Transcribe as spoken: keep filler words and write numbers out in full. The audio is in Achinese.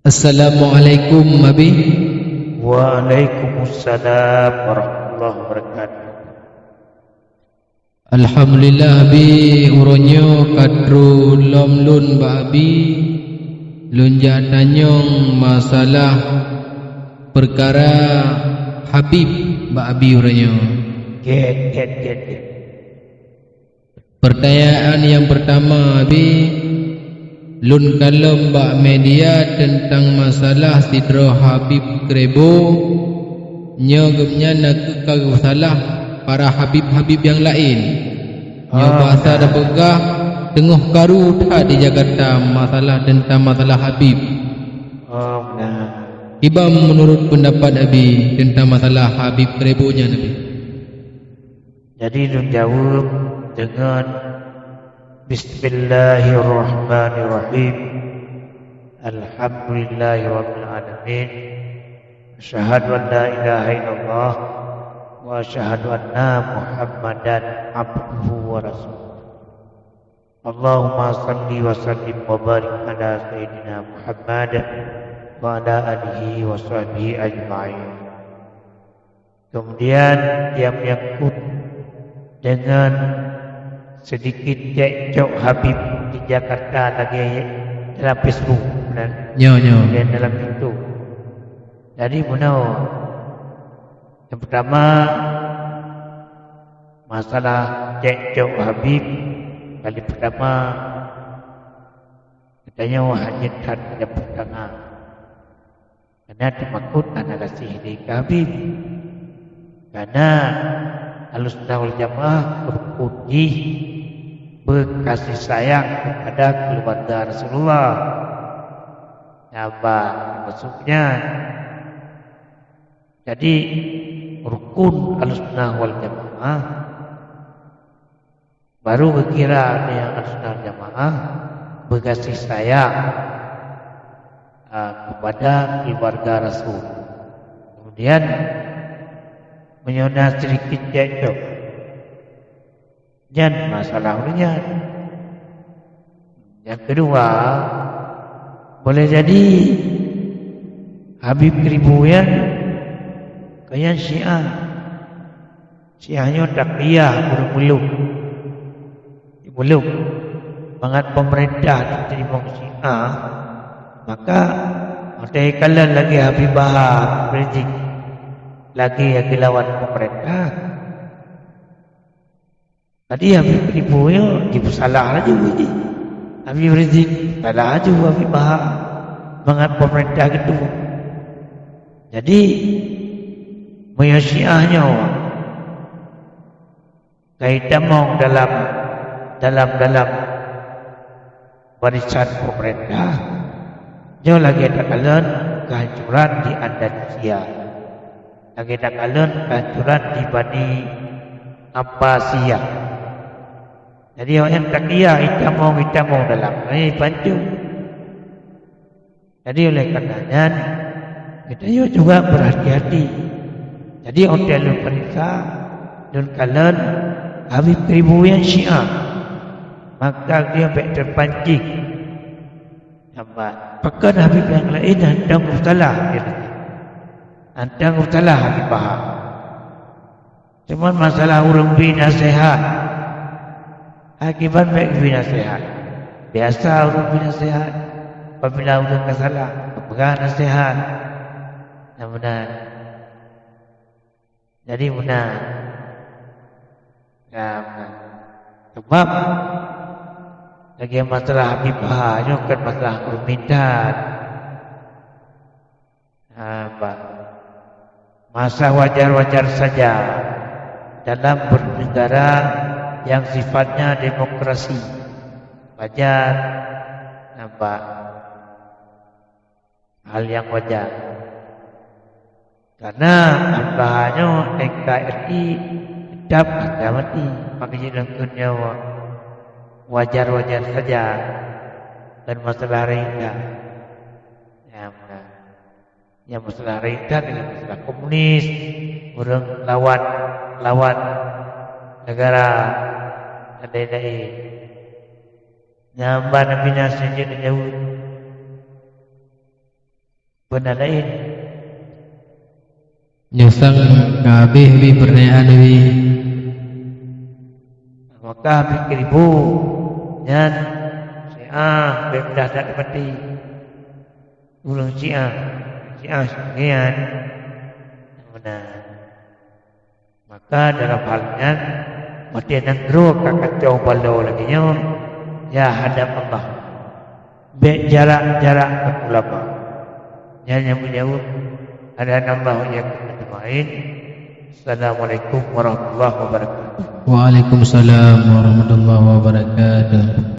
Assalamualaikum, Abi. Waalaikumsalam warahmatullahi wabarakatuh. Alhamdulillah, Abi, uroe nyoe ka trok lom lôn bak Abi. Lôn jak tanyong masalah peukara Habib bak Abi uroe nyoe. Gét, gét, gét, gét. Peurtanyaan nyang peurtama, Abi, lôn kalon bak media teuntang masalah sidroe Habib Krebo. Nyoe gobnyan nakeuh ka geusalah para habib-habib nyang laén. Nyoe basa tapeugah teungoh karu that di Jakarta masalah teuntang masalah habib. Oh, nah. Kiban meunurot peundapat Abi teuntang masalah Habib Krebo nyan, Abi? Jadi lôn jaweueb deungon Bismillahirrahmanirrahim. Alhamdulillahirabbil alamin. Asyhadu an la ilaha illallah wa asyhadu anna Muhammadan abduhu wa rasuluh. Allahumma salli wa sallim wa barik ala sayyidina Muhammad wa ala alihi wa sahbihi ajma'in. Kemudian dia menyangkut dengan sedikit cekcok Habib di Jakarta lagi dalam Facebook, kan? Nyo, nyo. Dan dalam YouTube. Jadi, bunoe, yang pertama, masalah cekcok Habib kali pertama, katanya hanya that yang pertama. Karena teumakot hana gaséh lé keu Habib. Karena Ahlussunnah wal Jamaah rukun jih beukasih sayang kepada keluarga Rasulullah. Nyan bah maksudnya. Jadi, rukun Ahlussunnah wal Jamaah baru geukira nyang Ahlussunnah wal Jamaah beugaséh sayang, a, kepada keluarga Rasul. Kemudian, meunyoe na sedikit cekcok, nyan masalah ureueng nyan. Nyang keudua, boleh jadi Habib Krebo nyan keu nyang Syiah. Syiah nyoe taqiyah ureueng muluk. Muluk, mangat pemerintah jiteurimong Syiah, maka watèe kalon lagèe Habib Bahar, Rizik, lagèe geulawan pemerintah. Jadi Habib Krebo nyoe jipeusalah laju jih. Habib Rizik salah laju Habib Bahar, mangat pemerintah geutueng. Jadi, meunyoe Syiah nyoe ka jitamong dalam, dalam, dalam barisan pemerintah, nyoe lagèe takalon kehancuran di Andalusia. Lagèe takalon kehancuran di Bani Abbasiyah. Jadi, awaknyan taqiyah, jitamong, jitamong dalam, eh, pancung. Jadi, oleh karena nyan, geutanyoe juga berhati-hati. Jadi, watèe lôn peuriksa, lôn kalon Habib Krebo nyan Syiah, maka dia bèk terpancing. Nampak? Pakon Habib nyang laén hantom geusalah, dia kata. Hantom geusalah Habib Bahar. Cuman masalah ureueng bri naseuhat. Hai kiban bèk geubri naseuhat. Biasa ureueng bri naseuhat. Apabila ureueng ka salah, geupeugah naseuhat. Nyang meunan. Jadi meunan. Ya, meunan. Sebab lagèe masalah Habib Bahar nyoe kan masalah ureueng mritat. Ha, bah. Masa wajar-wajar saja dalam bernegara yang sifatnya demokrasi. Wajar, nampak hal yang wajar. Karena Habib Bahar nyoe N K R I tetap harga mati. Maka jih lôn kheun nyoe wajar-wajar saja, bukan masalah rayek. Ya, meunan. Nyang masalah rayek nyan masalah komunis, ureueng lawan, lawan negara, dan lain-lain. Nyan ban Nabi Nasir jeuet jaweueb. Benda laén. Nyoe sang ka habéh wih peurnyataan wih. Maka habéh keu ribu nyan Syiah bèk mudah that teupati. Ureueng Syiah, Syiah nyan meunan. Maka dalam hal nyan, watèe nanggroe ka kacau balau lagèe nyoe, ya hadab Allah. Bèk jarak-jarak ngon ulama. Nyan nyang meujaweueb, hadanallahu wa iyyakum ajmain. Assalamualaikum warahmatullahi wabarakatuh. Waalaikumsalam warahmatullahi wabarakatuh.